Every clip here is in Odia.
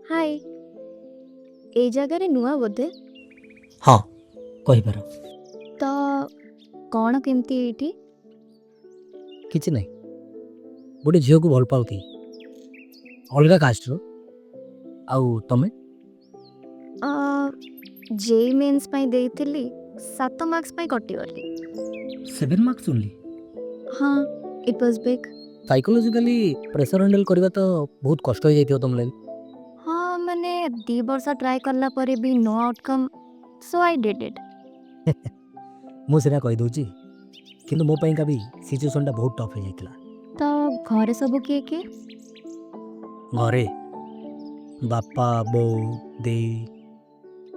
ହାଇ, ଏଇ ଜାଗାରେ ନୂଆ ବୋଧେ? ହଁ, କହିପାର। ତ କ'ଣ କେମିତି ଏଇଠି? କିଛି ନାହିଁ, ଗୋଟେ ଝିଅକୁ ଭଲ ପାଉଥିଲି, ଅଲଗା କାଷ୍ଟର। ଆଉ ତମେ? ଜେଇଇ ମେନ୍ସ ପାଇଁ ଦେଇଥିଲି, 7 ମାର୍କସ୍ ପାଇଁ କଟିଗଲି। 7 ମାର୍କସ୍ ଓନ୍ଲି? ହଁ, it was big. Psychologically pressure handle କରିବା ତ ବହୁତ କଷ୍ଟ ହେଇଯାଇଥିବ ତମ ଲାଗି। ହଁ, ମାନେ 2 ବର୍ଷ ଟ୍ରାଏ କଲା ପରେ ବି no outcome, so I did it. ମୁଁ ସିନା କହିଦେଉଛି, କିନ୍ତୁ ମୋ ପାଇଁକା ବି ସିଚୁଏସନ୍ଟା ବହୁତ ଟଫ୍ ହେଇଯାଇଥିଲା। ତ ଘରେ ସବୁ କିଏ କିଏ? ଘରେ ବାପା, ବୋଉ, ଦେଇ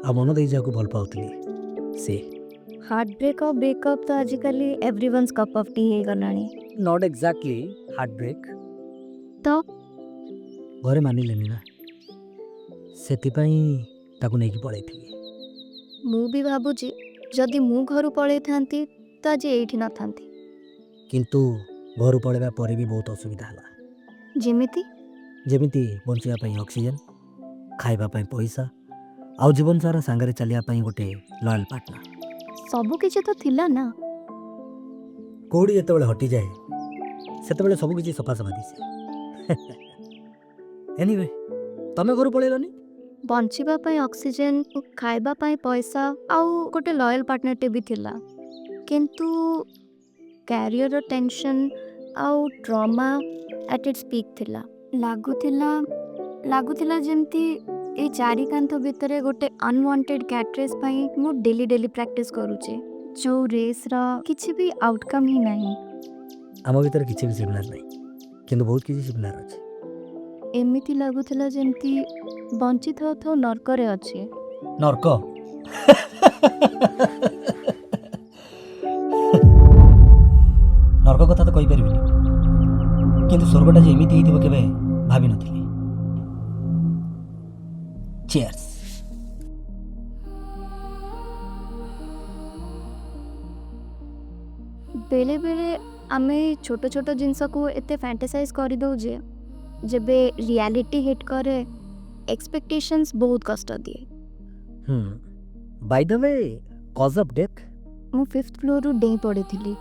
ଆଉ ମନ ଦେଇ ଯାହାକୁ ଭଲ ପାଉଥିଲି ସେ। ହାର୍ଟ ବ୍ରେକ୍ ଆଉ ବ୍ରେକଅପ୍ ତ ଆଜିକାଲି ଏଭ୍ରିୱନ୍ସ କପ୍ ଅଫ୍ ଟି ହେଇଗଲାଣି। Not exactly heart brake. ତ? ଘରେ ମାନିଲେନି ନା, ସେଥିପାଇଁ ତାକୁ ନେଇକି ପଳେଇଥିଲି। ମୁଁ ବି ଭାବୁଛି, ଯଦି ମୁଁ ଘରୁ ପଳେଇଥାନ୍ତି ତ ଆଜି ଏଇଠି ନଥାନ୍ତି। କିନ୍ତୁ ଘରୁ ପଳେଇବା ପରେ ବି ବହୁତ ଅସୁବିଧା ହେଲା। ଯେମିତି? ଯେମିତି ବଞ୍ଚିବା ପାଇଁ ଅକ୍ସିଜେନ୍, ଖାଇବା ପାଇଁ ପଇସା ଆଉ ଜୀବନ ସାରା ସାଙ୍ଗରେ ଚାଲିବା ପାଇଁ ଗୋଟେ ଲୟାଲ୍ ପାର୍ଟନର। ସବୁ କିଛି ତ ଥିଲା ନା? କୋଉଠି ଯେତେବେଳେ ହଟିଯାଏ, ସେତେବେଳେ ସବୁ କିଛି ସଫା ସଫା ଦିଶେ। ଏନିୱେ, ତମେ ଘରୁ ପଳେଇଲନି? ବଞ୍ଚିବା ପାଇଁ ଅକ୍ସିଜେନ୍, ଖାଇବା ପାଇଁ ପଇସା ଆଉ ଗୋଟେ ଲୟାଲ୍ ପାର୍ଟନରଟେ ବି ଥିଲା, କିନ୍ତୁ କ୍ୟାରିୟରର ଟେନସନ୍ ଆଉ ଟ୍ରମା ଆଟ୍ it's pick ଥିଲା। ଲାଗୁଥିଲା ଯେମିତି ଏଇ ଚାରି କାନ୍ଥ ଭିତରେ ଗୋଟେ ଅନୱାଣ୍ଟେଡ୍ କ୍ୟାଟ୍ ରେସ୍ ପାଇଁ ମୁଁ ଡେଲି ଡେଲି ପ୍ରାକ୍ଟିସ୍ କରୁଛି, ଯେଉଁ ରେସ୍ର କିଛି ବି ଆଉଟକମ୍ ହିଁ ନାହିଁ। ଆମ ଭିତରେ କିଛି ବି ସିମିଲାର ନାହିଁ, କିନ୍ତୁ ବହୁତ କିଛି ସିମିଲାର ଅଛି। ଏମିତି ଲାଗୁଥିଲା ଯେମିତି ବଞ୍ଚିଥାଉ ଥାଉ ନର୍କରେ ଅଛି। ନର୍କ? ନର୍କ କଥା ତ କହିପାରିବିନି, କିନ୍ତୁ ସ୍ୱର୍ଗଟା ଯେ ଏମିତି ହେଇଥିବ, କେବେ ଭାବିନଥିଲି। ଚିୟର୍ସ। ବେଳେବେଳେ ଆମେ ଛୋଟ ଛୋଟ ଜିନିଷକୁ ଏତେ ଫ୍ୟାଣ୍ଟାସାଇଜ୍ କରିଦେଉ ଯେ ଯେବେ ରିଆଲିଟି ହିଟ୍ କରେ, ଏକ୍ସପେକ୍ଟେସନ୍ସ ବହୁତ କଷ୍ଟ ଦିଏ। ହୁଁ, by the way, cause of death? ମୁଁ ଫିଫ୍ଥ ଫ୍ଲୋରରୁ ଡେଇଁ ପଡ଼ିଥିଲି।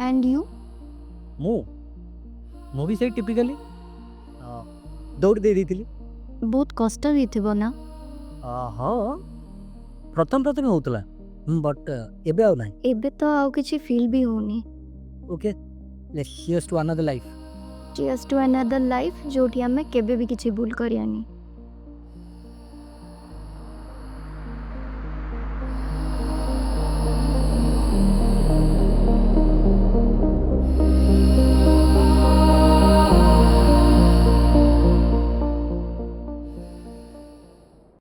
And you? ମୁଁ ବି ସେଇ ଟିପିକାଲି ଦୌଡ଼ି ଦେଇ ଦେଇଥିଲି। ବହୁତ କଷ୍ଟ ହେଇଥିବ ନା? ହଁ, ପ୍ରଥମେ ପ୍ରଥମେ ହେଉଥିଲା, ବଟ୍ ଏବେ ଆଉ ନାହିଁ। ଏବେ ତ ଆଉ କିଛି ଫିଲ୍ ବି ହେଉନି। Okay, let's cheers to another life. Cheers to another life, ଯେଉଁଠି ଆମେ କେବେ ବି କିଛି ଭୁଲ କରିବାନି।